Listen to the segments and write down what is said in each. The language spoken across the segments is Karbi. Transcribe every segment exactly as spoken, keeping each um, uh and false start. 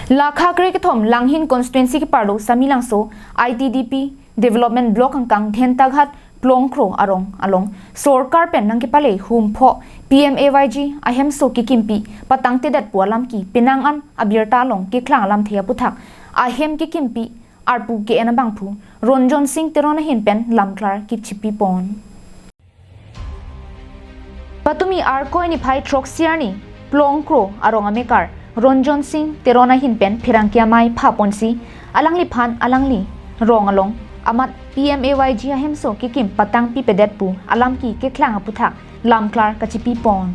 Lakha kre kethom Langhin constituency keparlo Samelangso I T D P development block angkang Dhentaghat Plongkro arong along sorkar pen nangkepale humpho P M A Y G ahemso kekimpi patangtedet pu alam ke penang an abirta along keklang alamthe aputhak ahem kekimpi arpu ke-en abangphu Ronjon Singh Teron ahin pen lamklar kechipipon. Patumi Arkoi niphai throksi arni Plongkro arong amekar Ronjon Singh Teron ahin pen pherangke amei phaponsi alangliphan alangli rong along amat P M A Y G ahemso kekim patangpipedet pu alam ke keklang aputhak lamklar kachipipon.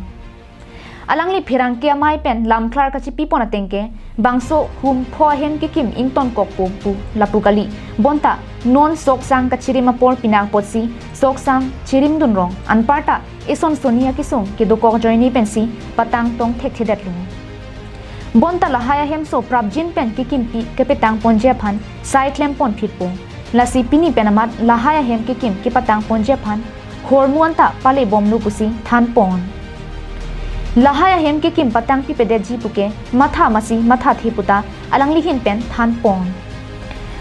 Alangli pherangke amei pen lamklar kachipipon ateng ke bangso humpho ahem kekim ingtonkokpo pu lapu kali. Bonta non soksang kachirim apor pinak apotsi soksang chirimdun rong anparta ison soni akesung kedokok ajoine pensi patang tong thekthedetlo. Bonta lahai ahemso prapjin pen kekimpi kepatangponji aphan sai klemponphitpo. Lasi pini pen amat lahai ahem kekim kepatangponji aphan hormu anta palebomlo pusi thanpon. Lahai ahem kekim patangpipedetji puke matha masi mathathe puta alangli ahin pen thanpon.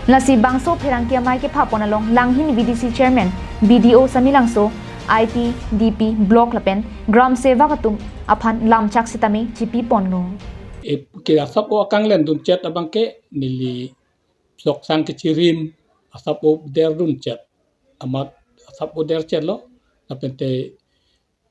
Lasi bangso pherangke amei kephapon along Langhin V D C chairman, B D O Samelangso, I T D P block lapen Gram Sevak atum aphan lamchak sitame chipiponlo. E, ke asap o akanglendun chet abangke neli soksang kechirim asap o derdun chet. Amat asap o der chetlo. Lapen te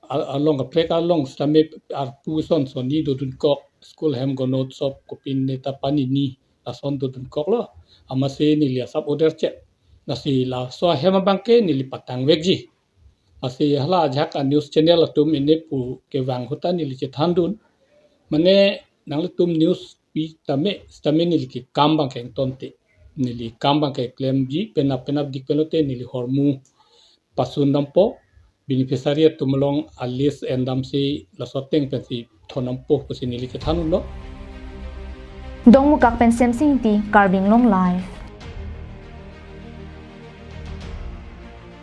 a-, along kaprek along sitame arpu son soni dodunkok, school hem gonot sop kopine ta panini lason dodunkoklo. Amatsi neli asap o der chet. Lasi laso ahem abangke neli patangvekji. Lasi hala ajahak a news channel atum ene pu kevang ahut ta neli chethandun. Mane nanglitum news pi tame, sitame neli kekam abangke ingtonte. Neli kam abangke klemji penap penapdik pen lote neli hormu pasundampo, beneficiary atum along a list endamsi laso ateng pensi thondampo pusi neli kethandunlo. Dongmukak pen Semsing Ingti, Karbi Anglong Live.